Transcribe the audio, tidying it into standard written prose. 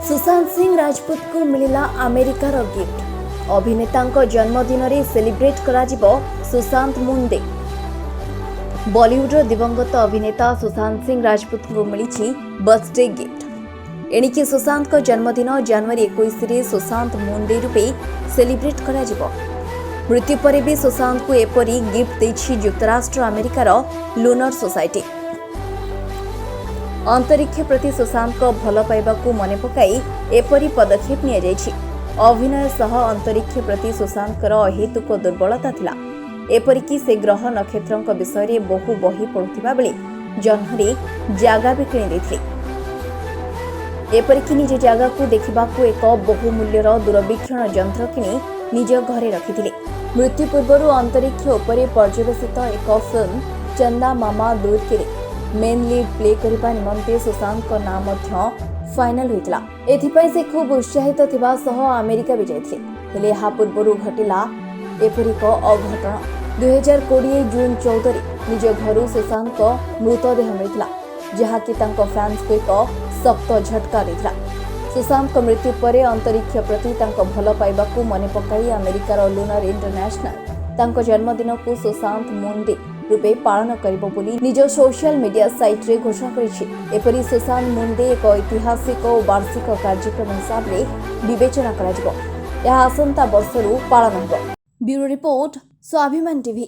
ସୁଶାନ୍ତ ସିଂ ରାଜପୁତଙ୍କୁ ମିଳିଲା ଆମେରିକାର ଗିଫ୍ଟ। ଅଭିନେତାଙ୍କ ଜନ୍ମଦିନରେ ସେଲିବ୍ରେଟ୍ କରାଯିବ ସୁଶାନ୍ତ ମୁନ୍ ଡେ। ବଲିଉଡର ଦିବଂଗତ ଅଭିନେତା ସୁଶାନ୍ତ ସିଂ ରାଜପୁତଙ୍କୁ ମିଳିଛି ବର୍ଥଡେ ଗିଫ୍ଟ। ଏଣିକି ସୁଶାନ୍ତଙ୍କ ଜନ୍ମଦିନ ଜାନୁଆରୀ 21ରେ ସୁଶାନ୍ତ ମୁନ୍ ଡେ ରୂପେ ସେଲିବ୍ରେଟ୍ କରାଯିବ। ମୃତ୍ୟୁ ପରେ ବି ସୁଶାନ୍ତଙ୍କୁ ଏପରି ଗିଫ୍ଟ ଦେଇଛି ଯୁକ୍ତରାଷ୍ଟ୍ର ଆମେରିକାର ଲୁନର ସୋସାଇଟି। ଅନ୍ତରୀକ୍ଷ ପ୍ରତି ସୁଶାନ୍ତଙ୍କ ଭଲ ପାଇବାକୁ ମନେ ପକାଇ ଏପରି ପଦକ୍ଷେପ ନିଆଯାଇଛି। ଅଭିନୟ ସହ ଅନ୍ତରୀକ୍ଷ ପ୍ରତି ସୁଶାନ୍ତଙ୍କର ଅହେତୁକ ଦୁର୍ବଳତା ଥିଲା। ଏପରିକି ସେ ଗ୍ରହ ନକ୍ଷତ୍ରଙ୍କ ବିଷୟରେ ବହୁ ବହି ପଢ଼ୁଥିବା ବେଳେ ଜହ୍ନରେ ଜାଗା ବି କିଣି ଦେଇଥିଲେ। ଏପରିକି ନିଜ ଜାଗାକୁ ଦେଖିବାକୁ ଏକ ବହୁମୂଲ୍ୟର ଦୂରବୀକ୍ଷଣ ଯନ୍ତ୍ର କିଣି ନିଜ ଘରେ ରଖିଥିଲେ। ମୃତ୍ୟୁ ପୂର୍ବରୁ ଅନ୍ତରୀକ୍ଷ ଉପରେ ପର୍ଯ୍ୟବସିତ ଏକ ଫିଲ୍ମ ଚନ୍ଦା ମାମା ଦୂର କେରେ ମେନ୍ ଲିଡ୍ ପ୍ଲେ କରିବା ନିମନ୍ତେ ସୁଶାନ୍ତଙ୍କ ନାଁ ମଧ୍ୟ ଫାଇନାଲ ହୋଇଥିଲା। ଏଥିପାଇଁ ସେ ଖୁବ୍ ଉତ୍ସାହିତ ଥିବା ସହ ଆମେରିକା ବି ଯାଇଥିଲେ। ହେଲେ ଏହା ପୂର୍ବରୁ ଘଟିଲା ଏପରି ଏକ ଅଘଟଣ। 2020 ଜୁନ୍ 14ରେ ନିଜ ଘରୁ ସୁଶାନ୍ତଙ୍କ ମୃତଦେହ ମିଳିଥିଲା, ଯାହାକି ତାଙ୍କ ଫ୍ୟାନ୍ସକୁ ଏକ ଶକ୍ତ ଝଟକା ଦେଇଥିଲା। ସୁଶାନ୍ତଙ୍କ ମୃତ୍ୟୁ ପରେ ଅନ୍ତରୀକ୍ଷ ପ୍ରତି ତାଙ୍କ ଭଲ ପାଇବାକୁ ମନେ ପକାଇ ଆମେରିକାର ଲୁନାର ଇଣ୍ଟରନ୍ୟାସନାଲ ତାଙ୍କ ଜନ୍ମଦିନକୁ ସୁଶାନ୍ତ ମୁନ୍ ଡେ ରୂପେ ପାଳନ କରିବ ବୋଲି ନିଜ ସୋସିଆଲ ମିଡିଆ ସାଇଟ୍ରେ ଘୋଷଣା କରିଛି। ଏପରି ସୁଶାନ୍ତ ମୁନ୍ ଡେ ଏକ ଐତିହାସିକ ଓ ବାର୍ଷିକ କାର୍ଯ୍ୟକ୍ରମ ହିସାବରେ ବିବେଚନା କରାଯିବ। ଏହା ଆସନ୍ତା ବର୍ଷରୁ ପାଳନ ହେବ। ବ୍ୟୁରୋ ରିପୋର୍ଟ, ସ୍ୱାଭିମାନ ଟିଭି।